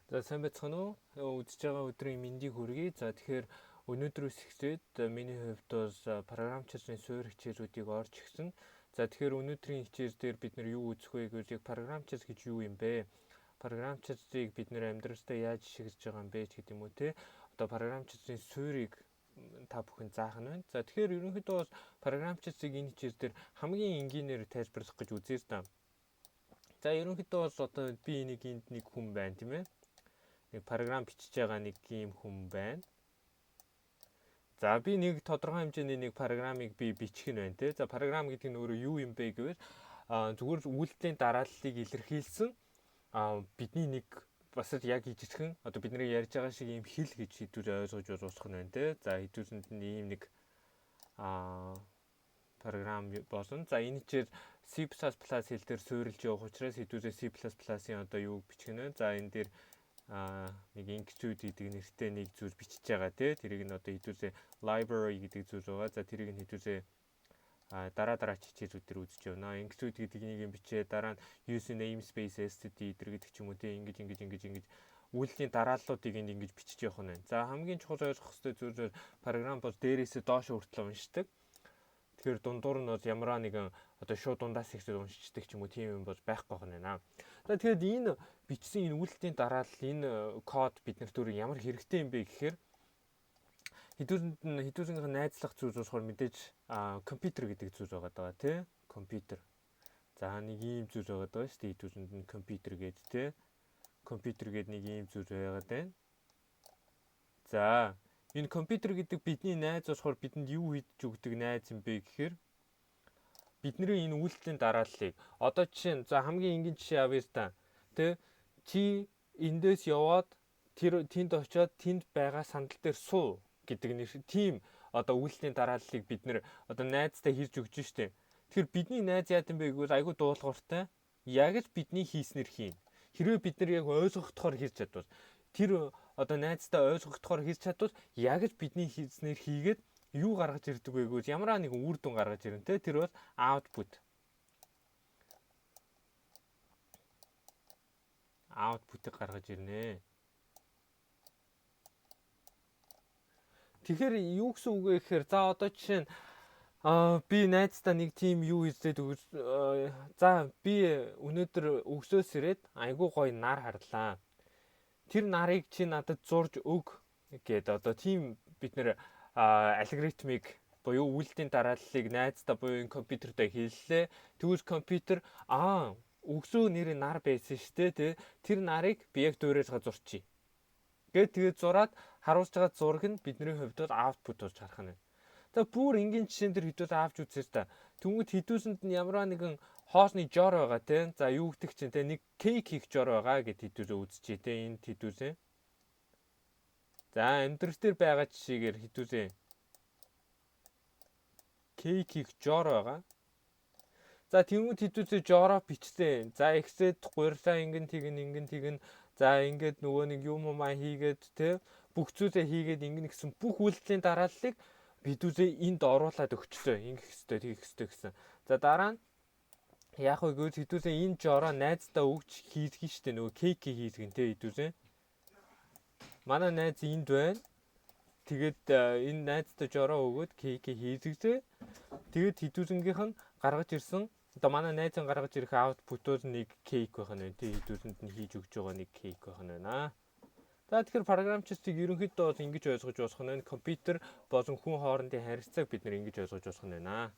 За, сайн байцгаана уу? Үзэж байгаа өдрийн мэндийг хүргэе. За, тэгэхээр өнөөдрөөс эхлээд миний хувьд бол програмчлалын суурь хичээлүүдийг орж ирсэн. За, тэгэхээр өнөөдрийн хичээл дээр бид нар юу үзэх вэ гэвэл яг програмчлал гэж юу юм бэ? Програмчлалыг бид нар амьдралдаа яаж ашиглаж байгаа юм бэ гэдэг юм уу те? Одоо програмчлалын суурийг та бүхэн заах нь байна. За, тэгэхээр ерөнхийдөө бол програмчлалыг энэ хичээл дээр хамгийн энгийнээр тайлбарлах гэж үзье л да. За, ерөнхийдөө бол одоо би нэг энд нэг хүн байна, тийм ээ. Нэг програм бичиж байгаа нэг ийм хүн байна. За, би нэг тодорхой хэмжээний нэг програмыг би бичих нь байна те. За, програм гэдэг нь өөрөө юу юм бэ гэвэл зүгээр үйлдэлийн дарааллыг илэрхийлсэн бидний нэг бас л яг ижихэн одоо бидний ярьж байгаа шиг ийм хэл гэж хэдүүлээ ойлгож болох нь байна те. За, хэдүүлсэнд нь ийм нэг програм болно. За, энэ хичээл C++ хэл дээр суурилж явах учраас хэдүүлээ C++-ийн одоо юуг бичих нь вэ? За, энэ дээр нэг include гэдэг нэртэй нэг зүйл бичиж байгаа тий. Тэрийг нь одоо хэдүүлээ library гэдэг зүйл байгаа. За, тэрийг нь хэдүүлээ дараа дараач хичээлүүд дээр үзэж явна. Include гэдэг нэг юм бичээ, дараа нь use namespace std гэдэг ч юм уу тий. Ингэж ингэж ингэж ингэж үйлдэлийн дарааллуудыг энд ингэж бичиж явах нь байна. За, хамгийн чухал ойлгох ёстой зүйл програм бол дээрээсээ доош хүртэл уншдаг. Тэгэхээр дундуур нь бол ямар нэгэн одоо шууд дундаас ихсэл уншичдаг ч юм уу тийм юм бол байхгүй байна. За, тэгэхээр энэ бичсэн энэ үйлдэлийн дараалал, энэ код бид нарт өөр ямар хэрэгтэй юм бэ гэхээр хэдүүлэнд нь хэдүүлэнгийнх нь найзлах зүйл болохоор мэдээж компьютер гэдэг зүйл байгаа даа тий. Компьютер. За, нэг ийм зүйл байгаа даа шүү дээ. Хэдүүлэнд нь компьютер гээд тий. Компьютер гээд нэг ийм зүйл байгаад байна. За, энэ компьютер гэдэг бидний найз болохоор бидэнд юу хийж өгдөг найз юм бэ гэхээр бидний энэ үйлдэлийн дарааллыг одоо жишээ нь, за, хамгийн энгийн жишээ авъя л та. Тэ, чи эндээс яваад тэр тэнд очиод тэнд байгаа сандал дээр суу гэдэг нэр тийм одоо үйлдэлийн дарааллыг бид нэр одоо найзтай хийж өгч штэ. Тэгэхээр бидний найз яад юм бэ гэвэл айгүй дуулууртай яг л бидний хийснэр хийн. Хэрвээ бид нар яг ойлгохдохоор хийж чадвал, тэр одоо найзтай ойлгохдохоор хийж чадвал яг л бидний хийснэр хийгээд юу гаргаж ирдэг вэ гэвэл ямар нэгэн үр дүн гаргаж ирнэ те. Тэр бол output. Output-ыг гаргаж ирнэ. Тэгэхээр юу гэсэн үг вэ гэхээр, за, одоо жишээ нь би найздаа нэг тийм юу хийлээд, за, би өнөөдөр өглөөс ирээд айгүй гоё нар харлаа. Тэр нарыг чи надад зурж өг гээд одоо тийм бид нэр алгоритмыг буюу үйлдэлийн дарааллыг найздаа буюу энэ компьютертэй хэллээ. Тэгвэл компьютер өглөө нэр нар байсан шүү дээ, тэ. Тэр нарыг би яг дуурайж зурчий. Гээд тэгээд зураад харуулж байгаа зураг нь бидний хувьд бол output болж харах нь. За, бүр энгийн жишээн дээр хэдүүл авч үзье та. Тэнгүүд хэдүүлсэнд нь ямар нэгэн хоолны жор байгаа те. За, юу гэдэг чинь те, нэг кейк хийх жор байгаа гэд хэдүүлээ үзчихье те, энд хэдүүлээ. За, амьдрал дээр байгаа жишээгээр хэдүүлээ. Кейк хийх жор байгаа. За, тэнгүүд хэдүүлээ жороо бичсэн. За, ихсэд гурлаа ингэн тэгэн ингэн тэгэн. За, ингээд нөгөө нэг юм юмаа хийгээд те, бүх зүйлээ хийгээд ингэн гэсэн бүх үйлдэлийн дарааллыг бидүүсээ энд оруулаад өгчлөө. Ингэх ёстой, тэгэх ёстой гэсэн. За, дараа нь яах вэ гэвэл хэдүүлээ энэ жороо найздаа өгч хийлгэн штэ, нөгөө кейк хийлгэн те хэдүүлээ. Манай найз энд байна. Тэгээд энэ найздаа жороо өгөөд кейк хийлгэжээ. Тэгээд хэдүүлэнгийнх нь гаргаж ирсэн одоо манай найзын гаргаж ирэх output-оор нэг кейк байх нь байна. Тэ, хэдүүлэнд нь хийж өгч байгаа нэг кейк байх нь байна. За, тэгэхээр програмчлалыг ерөнхийдөө бол ингэж ойлгож болох нь байна. Компьютер болон хүн хоорондын харилцааг бид нэр ингэж ойлгож болох нь байна.